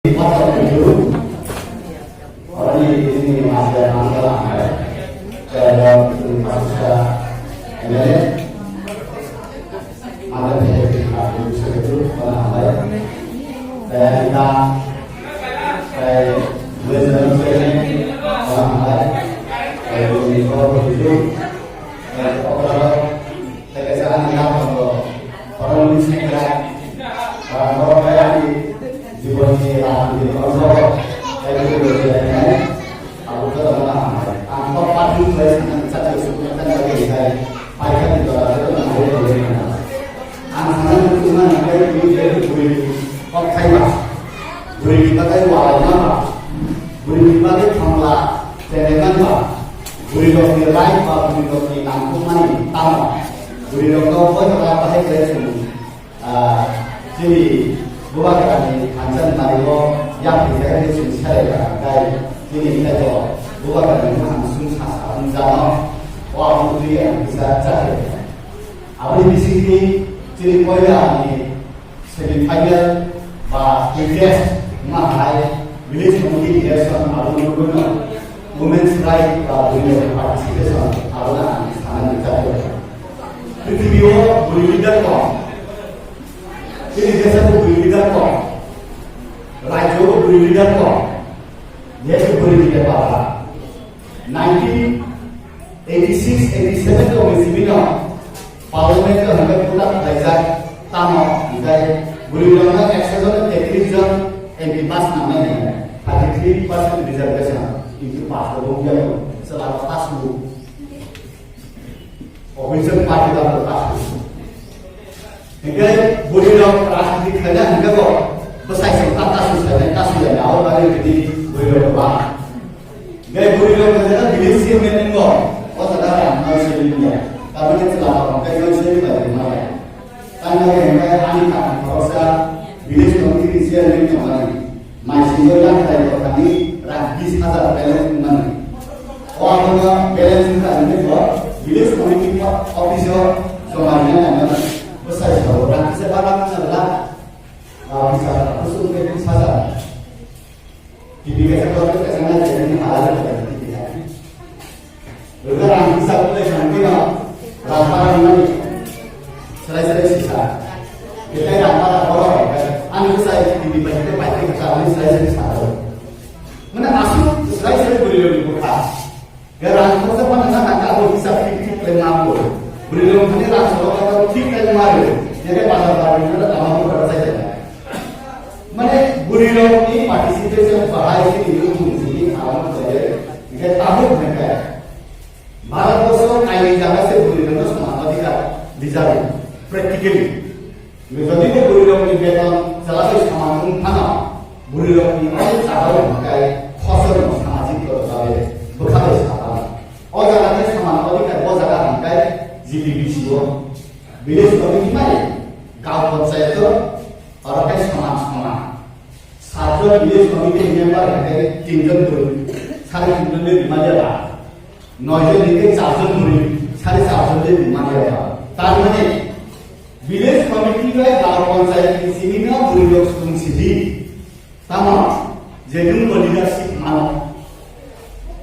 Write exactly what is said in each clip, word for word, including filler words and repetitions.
Oroni ini masih mangga lah, eh. Kalau itu masih M L A, mangga jadi aku segitu mana hambai. Kayak kita, kayak gue seneng gue ini mana hambai. Kayak ini kalau begitu, kayak overall, kayak saya nggak tahu. Orang ini saya kira, orang orang kayak di, di bawah ini lah, di bawah, kayak gitu, gitu, ya. Abo khe tongma hambai. Ang kok party place nang chachi sukna kan lagi hai. Paikha ni dora khe tongma hambai, hambai, hambai. Ang sana ni tongma hambai, bui je bui kok khai ba. Bui ni bagai walai ma ba. Bui ni bagai thongla tene man ba. Bui rok ni right ba, bui rok ni nangkukmani tamo. Bui rok no koi kora bahai khlai sini. Ah, chini bubagrani thansa ni mani o yapri khe chini selai kha, tei chini tei bo bubagrani bukhang sung sa sa wng jano, o ang twi ang kisa chakhe. Aboni bisingtwi chini poila ni semi final ba contest ma hai village committee election abo nugwi no women's right ba women participation abo na ang sana ni chakhe. Prithibi o bwrwi leader kok. Chini desa bo bwrwi leader kok. Rajyo bo bwrwi leader kok. Jesu bwrwi leader papa. Nineteen eighty-six eighty-seven to bisi bino parliament to hingke puta khlaijak tamo hingke bwrwi rok no ekso jon tris jon M P pass nangnai hingke thirty three percent reservation into pass rok wngya chwla pass rok. Official party ba bo ta. Hingke bwrwi rok rajniti khlaina hingke bo bwsai se ta ta su sai ta su ya na o ba ri di bwrwi rok ba. Hingke bwrwi rok khlaina village chairman ni bo o ta da ram noi se ni ya. Ta bo ni chwla rok hingke noi se ni ba ri ma ya. Tamo hingke ani kha khoroksa village committee ni chairman ni tongmani. Maisingo yang tei kothani rang bis hajar balance wngmani. O abono balance wngkha hwnwi bo village committee office o joma rina nangmani. Bwsai sao rang kisa balang wngkha bwla, ah, bisa kusuk khe bis hajar. T V kaisa kotor kaisa nai jani halal khe T V hai. Rwgwrang hisab khlai thang phano rang para wngmani swrai swrai sisa. Belai rang para borok rok khe ani bwsai tini bai khe bai khe kha ani swrai swrai sisa rw. Mane aswk swrai swrai bwrwi rokni bwkha. Khe rang khoroksa phano na nang khe abo hisab thik thik khlai ma bo. Bwrwi rok thani rang sorok thik khlai ma rw. Nede bazar bar ni lama bwkha rw chai chai. Mane bwrwi rok ni participation bahai chini youth ni simi khalang khlai. Hingke tabuk hingke Bharat borso aini jaga se bwrwi rok no soman adhikar dijago practically. Jodi bo bwrwi rok ni beton chwla bai soman wng phano bwrwi rok ni o jaga o hingke khosor no samajik to jabe bwkha bai sapan. O jaga ni soman adhikar o jaga hingke G P B C o village committee mai gaon panchayat o oro khe soman soman. Satjon village committee member hingke tinjon bwrwi, sare tinjon le rimani ya ba. Noijon hingke charjon bwrwi, sare charjon le rimani ya ba. Tar mane village committee bai gaon panchayat ni simi no bwrwi rok sung sidi. Tamo je nwng bo leadership mano.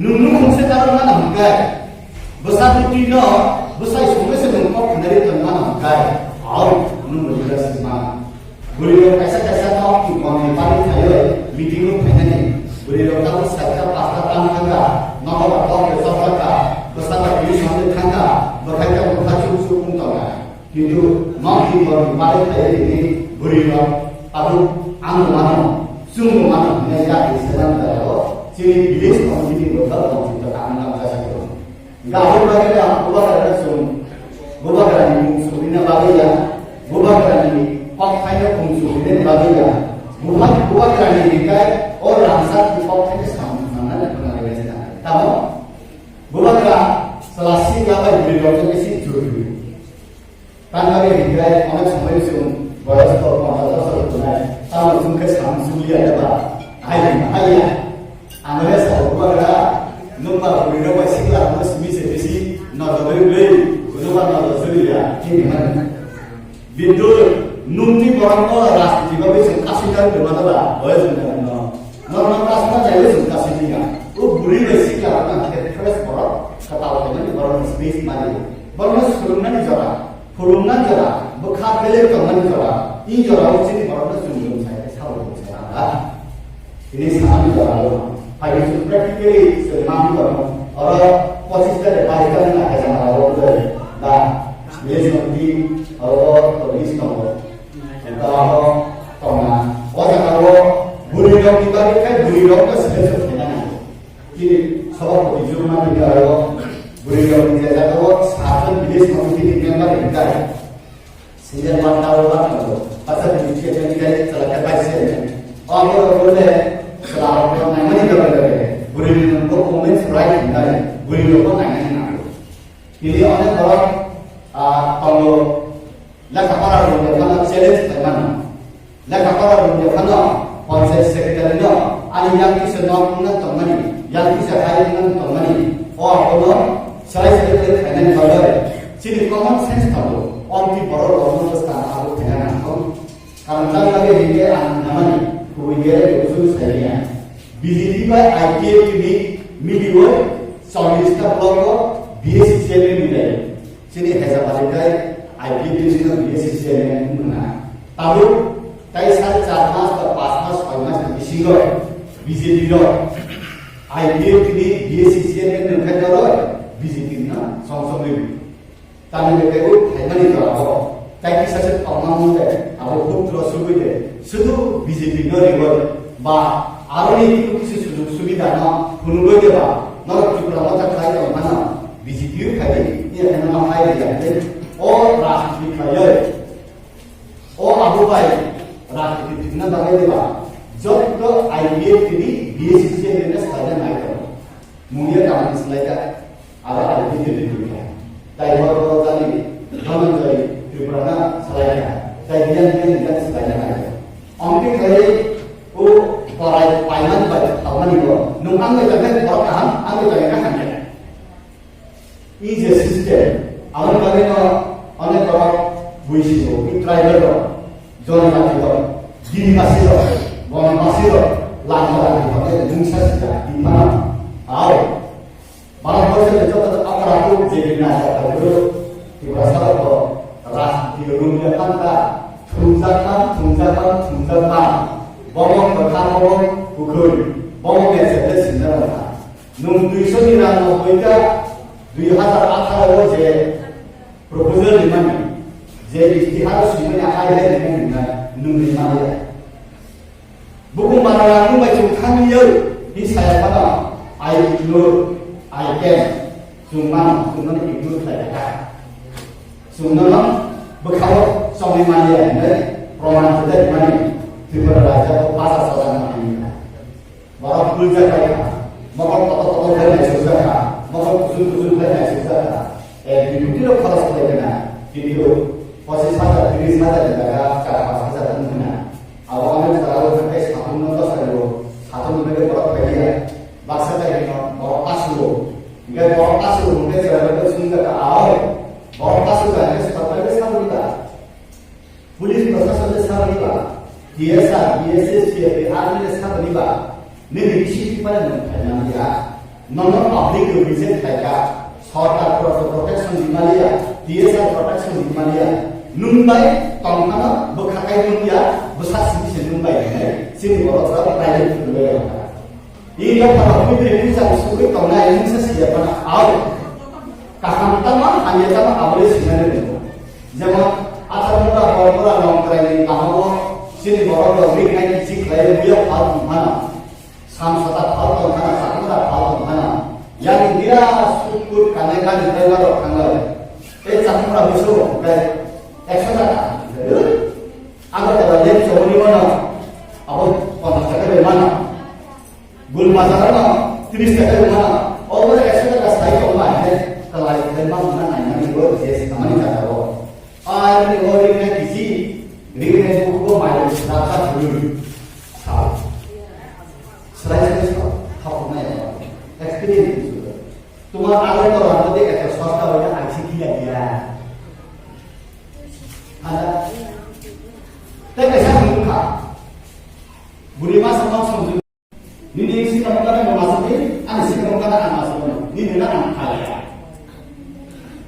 Nwng nwng khungse karwi mano hwnkhe, bwsa bwtwi no bwsai songwi se nwng kok khnari tong mano hwnkhe, hao nwng bo leadership mano. Bwrwi rok kaisa kaisa kok ni boni bari phaiwi meeting o phainani. Bwrwi rok tabuk saita pasta tang thangkha, nogo ba kok rwchap thangkha, bwsa ba twi songwi thangkha, bwkhai khe bwkha chuk chuk wng tongkha. Kintu nok ni borok ni bagwi khlaiwi tini bwrwi rok tabuk ang bo mano, chwng bo mano hwnwi yakni selam jagao chini village committee ni borok rok tongthok ang tang jasa khe. Hwnkhe aboni bagwi no bubagra no chwng bubagra ni mung sukrina bagwi ya, bubagra ni kok phaino mung sukrina bagwi ya, bubagra ni hwnkhe o rangchak ni kok phaino samung sangnani phwrwng lai tamo bubagra chwla sikla bai bwrwi rok no bisi jurui. Tanmani hingke onek somoi chwng boyos kok ponchash bosor tongnai, tamo chwng khe samung suliya eba? Hai, hai ya. Ang le sa bubagra, nokbar bwrwi rok bai sikla rok simi se bisi nojor rwi, nokbar nojor suliya, hini mani. Bintu, nungni borok no rajniti bagwi chwng kasing kar rwma da ba, boyos wngkha. Mani, borokno swrwngnani jora, phwrwngnani jora, bwkha belai tongmani jora, i jorao chini borokno chwng lwmsai khe sabo lwmsai nang kha. Tini samani jorao, phai chwng practically chwng ma wng tongo. Oro pochis ta de bais ta wngkha, hai jora o wngkha da, village committee, oro police tongo. Abo tongna, o jaga o bwrwi rok ni bagwi khe bwrwi rok no selection khaina nango. Chini sabapati juma ni aro bwrwi rok ni jaga o sajon village committee ni member ni kai. Senior one ta o ba thango. Basa ni chairman ni kai chala ka vice chairman. O abo rok le chala rok nai mani jaga jaga. Bwrwi rok ni bo women's right ni kai. Bwrwi rok bo nai mani nango. Tini onek borok, ah, tongo, lekha pora rwngya phano challenge khlaimano. Lekha pora rwngya phano panchayat secretary no ani yang kisa nok wngna tongmani, yang kisa hai wngna tongmani. O abono selai selai khlainani bagwi chini common sense tongo. Omtwi borok rokno bwskang abo khaina nangkho. Karon jang lage hingke ang namani, kubui gere kusu saya. B J P bai I P F T ni milioi chollish ta block o B S C chairman ni lai. Chini Hezabadi tai I P F T ni B S C chairman wngna. Tabuk tai sar char mas ba pas mas soi mas ni bisingo B J P rok I P F T ni B S C chairman wngkha doroi B J P no song song ri. Tamni bwkhao phaimani jorao tai kisa se tongma mung de, abo buktro sugwi de, sudu B J P no riwi ba aro ni kisu kisu sujug subida no phunugwi de ba, norok Tripura motha khlai tong phano B J P o khai de, iya phano ma phai de ya de. O rajniti khlaiwi, o abo bai rajniti thwkna bagwi de ba, joto I P F T ni B S C chairman no salai nai tongo. Mungya tamni swlai kha, aro aro bini bini kha. Tai hor hor jani Dhananjay Tripura na swlai kha. Tai biyan biyan biyan swlai kha. Amtwi khlai o parai paiman bai phalmani bo. Nung ang bai jagai borok kaham, ang bai jagai kaham ya. I je system, amoni bagwi no onek borok buisigo, i tribal rok, jonojati rok, Ginibasi rok, Bonobasi rok, Langmara rok, mungsa sida, di mana? Au. Bharat borso ni joto aparatu je bina jata guru, Tiprasa rok rajniti rung ya phanta, thumjak phang, thumjak phang, thumjak phang. Bomo kwthar, bomo kukhwrwi, bomo mechel le sinna rwkha. Nwng duiso niranobboi ta dui hazar atharo o je proposal rimani, je istihar o swimani, hai hai rimani na nwng rimani ya. Bukum bara nwng bai chwng thangwi ya, hi saya phano, "I ignore, I can." Chwng mano, chwng mano ignore khlai kha. Chwng no bwkhao chongwi mani ya, hinwi proman khlai mani, Tripura rajya o basa sajak mani. Borok bul jakhai kha, mokol kotor kotor khe naisuk jakha, mokol kuchuk kuchuk khe naisuk jakha. Eh, bini bwtwi rok khoros khlai khe na, kintu pochis hajar, tris hajar ni jaga char panch hajar wng khe na. Abo ano jora o khe satung no dosa rwo, satung ni bagwi borok phai ya. Baksa tai no borok pasu rwo. Hingkhe borok pasu rwo hingkhe chwrai rok sung jakha, "Aoi, borok pasu rwo hingkhe sorkar khe saboni ba?" Police proshashan le saboni ba, T S R, B S S, C R P F, army le saboni ba, nini bisi tipare nwng khaina ya. Nono public reject khaika, sorkar pro-, protection di maliya, T S R protection di maliya. Nwng bai tongphano bwkha kai nwng ya, bwsa simi se nwng bai hinwi, chini borok rok private khulwi rokha. Ino phala pwitri mungsa sugwi tongnai mungsa siya phano au. Kaham tamo, hamya tamo, abole sinani ringo. Jemon, Atharmura, Bormura, Longkrai ni kahamo, chini borok rok ringnai kichik khlai buya phal tongphano. Samsata phal tongphano, Chakmura phal tongphano. Yani bira sukkur kanai kani driver rok thanglai. Tei Chakmura bisu rok kai ekso taka. Agartala lem choboni mano, abo ponchas taka bai mano. Gul bazar no tris taka rwma, obo ekso taka sai tongma hai, kalai khlai ma wngna nainani bo je samani jaga o. Ai ni o ring na kisi, ring na buku bo mai rok sra ta bulu. Sao. Srai srai sao, thok na ya. Experience tu. Tuma aro to rang de ekta sosta hoina aisi kiya dia. Ada. Tei kaisa mungkha. Buri ma sama song Nini sikang kana mo masuk ni, ani sikang kana ang masuk ni. Nini na ang kaya.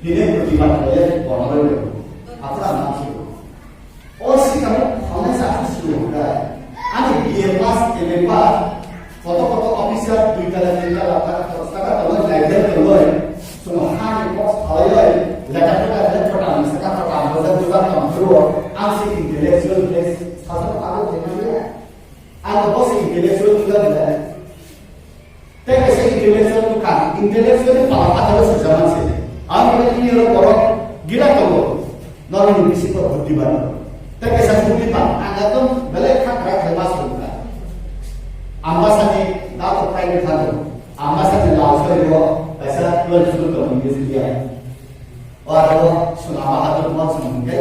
Hine protibad khlaiya borok rok. Aphuru ang nang sio. O sikamo kholnai sa sio hwnkhai. Ani B A pass, M A pass, koto koto officer dui tala tin tala ta saka tala laidar tala. Sumo hani box khlaiya. Letter paper letter paper ang saka paper ang bojar bojar tong thuro. Ang si intellectual dress sasa pakai dengan dia. Ang boss intellectual juga dia. Tei kaisa intellectual bwkha, intellectual ni pala phataro swijak man se. Ang khe tini oro borok gila tongo. Norok ni bisingo buddhiman. Tei kaisa buddhiman, ang ekdom belai kha kwrak khe ma songkha. Ambasani dato private thangwi. Ambasani lal sori o kaisa twelve school tongo English medium. O aro swnama hator mon song hwnkhe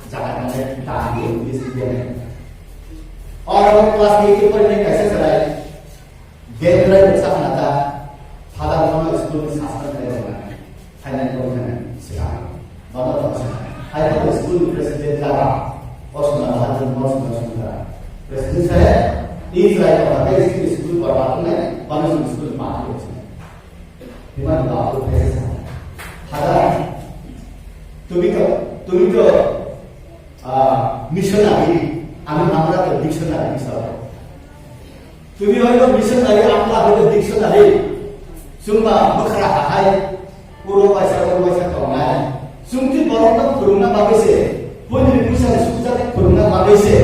jaga tangwi tangwi English medium. O aro class eight to four ni kaisa chwrai. Dendrai bwsa khna ta, Father bono school ni sastra khlai rwna, khainai rok khainai, swkang. Bono to swkang. Hai bono school ni president jaba, o suna bahai bono suna suna. President sahe, in jai ko ba, tei school ko ba, ne, bono suna school ma ko. Hima ba ko president. Father, তুমি তো, তুমি তো, আহ, missionary, আমি, আমরা তো dictionary হিসাবে। Tumi hoilo missionary, amla hoilo dictionary. Chwngba bwkhra hahai, uro waisa, uro waisa tongnai. Chwngti borokno phwrwngna bagwi se, buini bwsani sukjak phwrwngna bagwi se,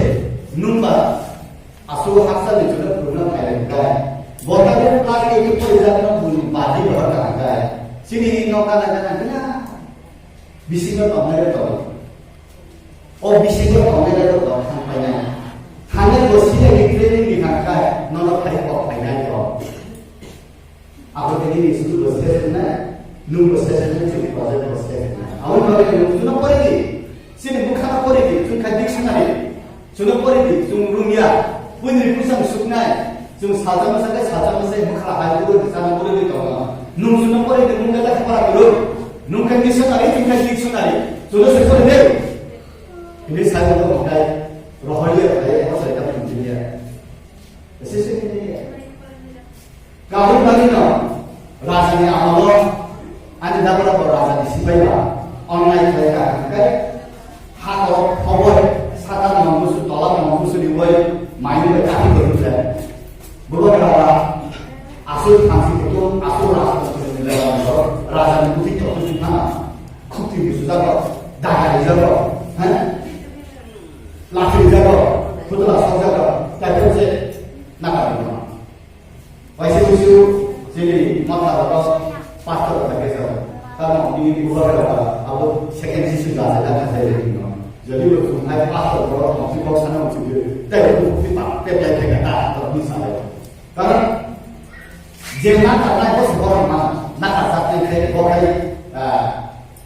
nwngba aswk haksa ni jora phwrwngna phairoknai. Botani plan eighty four jakno buini badi rohor kaham kai. Chini nokha na jana gana bisingo tongnai rok tongo. O bisingo tongnai rok thang painai. Thangwi bo sida ni training ni thang kai, nono phai kok painai rok. Abo tini ni school bo ses wngnai, nwng bo ses wngnai, chini project bo ses wngnai. Aboni bagwi nwng chuno pori di, chini bwkhano pori di, chwng kha dictionary, chuno pori di, chwng rungya, buini bwsang suknai, chwng salsa masa khe salsa masa bwkha hai pori di, chana pori di tongo. Nwng chuno pori di, nwng khe ta khapara guru, nwng khe dictionary, chwng khe dictionary, chuno se pori di. Ini saya bo kai, rohorya kai, ko sai ta engineer. Assistant engineer. Kaham bagwi no, rajani amalo, ani dabra ko rajani sipai ba, onnai khlai ka hwnkhe, ha ko khoboi, saka no musu, tola no musu ni wai, mai ni wai kati ko rujak. Bubagra ba, aswk thansi kutung, aswk rajani kutung ni level no, rajani kutung to kutung thana, khukti musu jago, daga ni jago, ha? Lathi ni jago, khutla sok jago, tai ko se, naka ni no. Waisa wisu chini motha rok pastor rok khe jao. Tamo tini bubagra rok abo second Jisu da da da da no. Jadi bo thumnai pastor rok no twi kok sana uchi de. Tei bo twi pa pe pe pe ta to ni sa. Karon je na ka na ko se borok ma na ka sa te te bo kai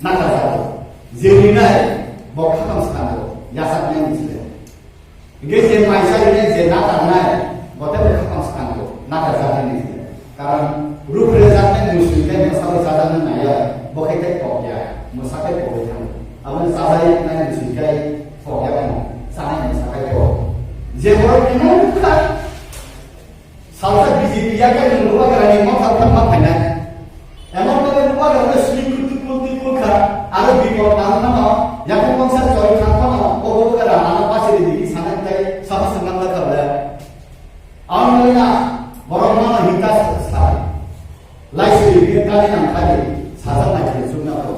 na ka sa. Je ni nai bo kha kam sa ko ya sa ni ni. Hingke je maisa rine je nakarnai, bote bo khakam swkang bo nakar jatini se. Karon ruphre jatnai mui sui khe mwsalo jatani naiya, bo khe tei kok ya, mwsa khe kok ya thang. Aboni chajai nai mui sui khe kok ya thang, chanai mwsa khe kok. Je borok khe nang kha, Salsa B J P yakai nwng bubagrani motha phano ma phainai. Emon khe bubagrano swi kutui kutui kukha, aro bipot nang phano, yakung bangsa chori thang phano, o bubagra ano pachiri digi sanai tei saha swnam da khabla. Ang nalina borok mano hinta sai. Laisi ri tani nang thani, sajak nai thani chukna ko.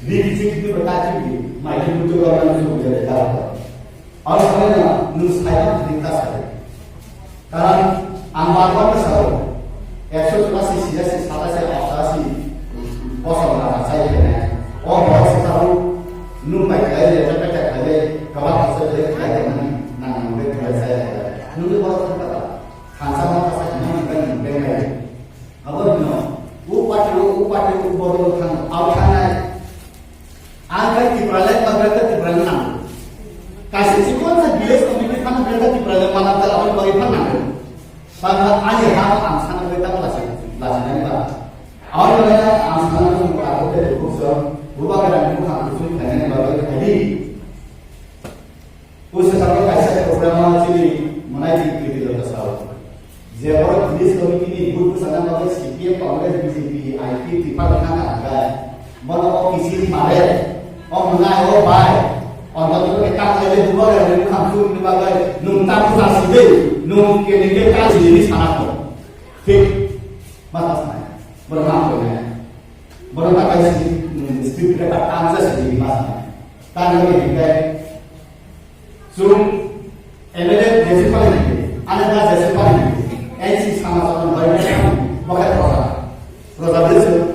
Bigi chik ni ba ta chik ni, mai ni mutu ga nang chuk jale da ko. Ang nalina nwng sai ma hinta sai. Karon ang bar bar khe sao, ekso churasi, siyasi, satasi, otasi bosor na rachai khainai. O borok se sao, nwng bai khlai le, ta ta khlai le, kwbang khe khlai le, khlai le nang, nang nwng bai khlai chaya khlai. Nwng le borok thang kha ta, thansa ma kasa khe nang bai nwng bai nai. Abo no, u party o, u party o bodol thang, au thangnai. Ang khe Tipraland ba Greater Tipraland nang. Kaisa chikon sa village committee phano Greater Tipraland manam ta aboni bagwi phan nang. Sangha ani ha ang sana bagwi ta lasi, lasi nai ba. Aboni bagwi ang sana bagwi ta ko te ko so, bubagrani bukhang kusui khainani bagwi khaidi. Puisa tabuk kaisa program o chini monai di kriti lo ta sao. Je borok village committee ni vote bwsana bagwi C P M, Congress, B J P, I P T P R thang ang gai. Bono o kisi mare, o mwnai o bai, ontotoni tang lai le bubagra ni bukhang chuk ni bagwi nwng ta buja si de, nwng kene ke ta si ni sana ko. Thik, ma ta sana. Bono ma ko ne. Bono ta kai si, mm, speed breaker ta ta si ni ma sana. Ta ni ni kai. Chwng M L A jeswk pari nai, ananda jeswk pari nai, N C sama sama bai nai, bo khe roja. Roja de chwng.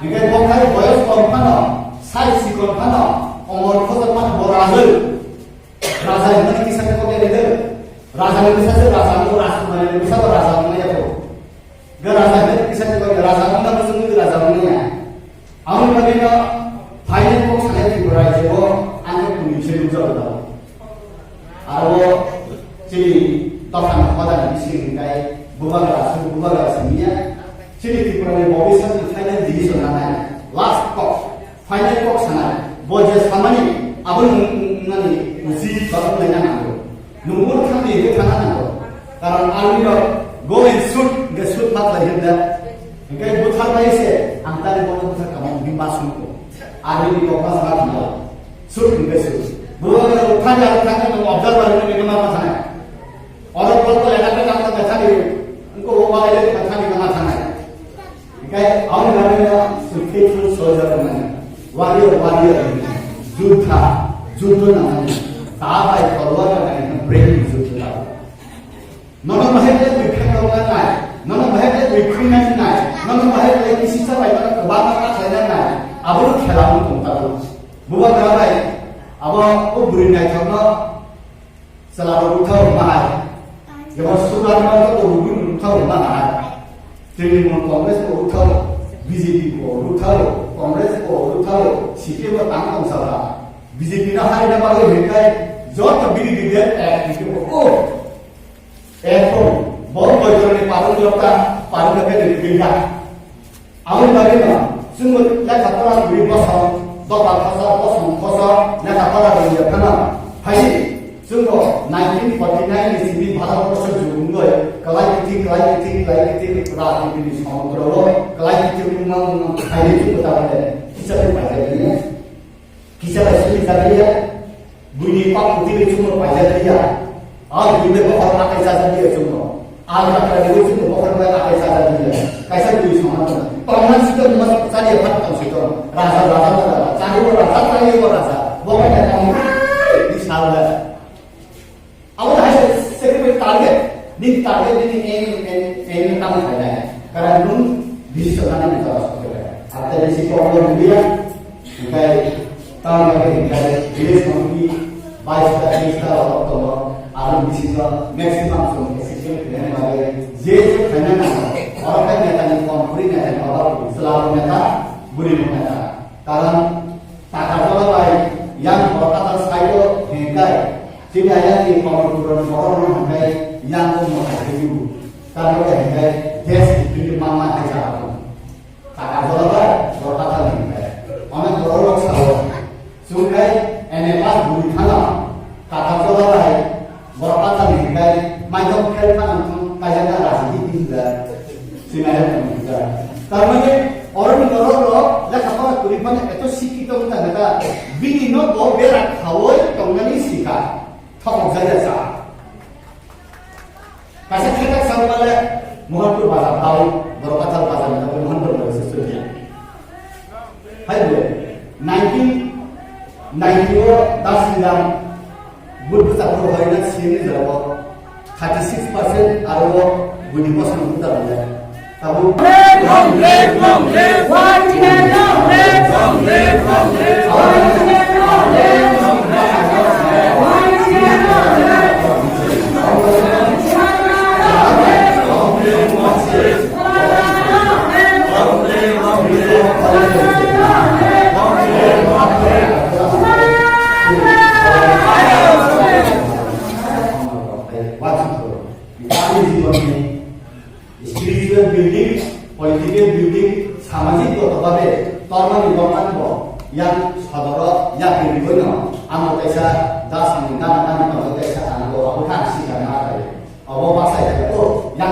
Hingke bo khai boyos kom phano, sai sikon phano, omor khojak phano bo rajai. Raja hwnmani kisa khe kok ya de. Raja ni kisa se raja, bo rajkumar ni kisa bo raja hwnmani ya ko. Ga raja hwnmani kisa khe kok ya, raja hwnmani bo chwng raja hwnmani ya. Aboni bagwi no final kok sanai Tripura rajyo o ang khe twi se nukjago da. Aro chini dophani hodani bising hwnkhe bubagra aswk bubagra simiya. Chini Tripura ni bobiswt ni final decision nanai. Last kok, final kok sanai. Bo je samani abo nung-, nung-, nani uchi ba nung laina nango. Nungmung thangni hingke thangna nango. Karon army rok go and shoot, hingke shoot ma khlai himda. Hingke buthar bai se, ang tani bono buthar kamo himba sungko. Army ni kok ma sana thango. Shoot hingke shoot. Bo thani ar thani no observer ni ma ma thana. Oro kol kol ena pe kang ta thani. Ko o ba le thani ma thana. Hingke aboni bagwi no faithful soldier wngnai. Warrior, warrior wngnai. Juddha, juddo nangnai. Ta bai tolwar nangnai, brave juddho nangnai. Nono bahai le bwkhak rok nangnai. Nono bahai le bwkhwi nangnai. Nono bahai le kisi sa bai nono kwbangma kha khlai nangnai. Abo no khela wng tong ta. Bubagra bai abo o bwrwi naithok no Chwla rok rwkha rwma hai. Jemon Supreme Court rok rwgwi rwkha rwma hai. Trinamool Congress bo rwkha rw, B J P bo rwkha rw, Congress bo rwkha rw, C P M bo tang tong sala. B J P no hai na bagwi hwnkhe joto bini leader ek hwnkhe bo o. Ek bo, bo boikorni parung lokta, parung lokta ni leader. Aboni bagwi no, chwngno lekha pora kwrwi bosong, dopha khosa, bosong khosa, lekha pora rwngya phano. Phaidi, chwngno nineteen forty nine ni simi Bharat borsho jugungoi, kwlai kithi, kwlai kithi, kwlai kithi, rajniti ni somudro o, kwlai kithi wngma wngma phaidi chwngno tabole, kisa khe paijak liya. Kisa bai simi jagriya, buini pak kuti bai chwngno paijak liya. A buini bai bokhor akai chajak liya chwngno. A jakra ni bai chwngno bokhor bai akai chajak liya. Kaisa bui songma tong. Tongna sito mas chaliya phat tong sito. Raja, raja, raja. Chaliya raja, chaliya raja. Bokhor ya tong. Di salda. Abo hai se secretary target, nini target nini aim, aim, aim tamo khainai. Karon nwng decision nani ni jora sokhe bai. Ate bisi problem dia, hingkai tamo khe hingkai village committee, vice president, rok tongo, aro decision maximum song executive plan bai, je je khaina nango, oro khai neta ni kom, buri neta ni obo, selabo neta, buri neta. Karon Taka jola bai yang Borkatal side o hingkai, chini ayang ni Kamalpur ni borok no hingkai yang o mo hai khe yugo. Kabo hingkai gas ni twi mama hai jaga o. Taka jola bai Borkatal hingkai. Onek borok rok sao. Chwngkai N A pass bui thana. Taka jola bai Borok pathar ni hingkai, maidok phel phano thung kaijak na rajniti hinjak. Sinai rok hinjak. Tar mane, oro ni borok rok lekha pora kwrwi phano eto sikito wngya neta, bini no bo bera khaui tongnani sikha. Thokok jaya cha. Kaisa thekak sa wngmale, Mohanpur bazar tao, Borok pathar bazar ni tao, Mohanpur bazar se sujya. Hai bole, nineteen ninety o Darjeeling Buddha Chakra Hoina C M ni jora o thirty six percent aro o budi bosong Buddha bole. Tabo Spiritual building, political building, samajik goto babe tormani dokan bo yang sodoro yak ri boino amo kaisa dasani nana nani tongo kaisa ano abo kha sikar ma khayo. Obo bachai khe o yang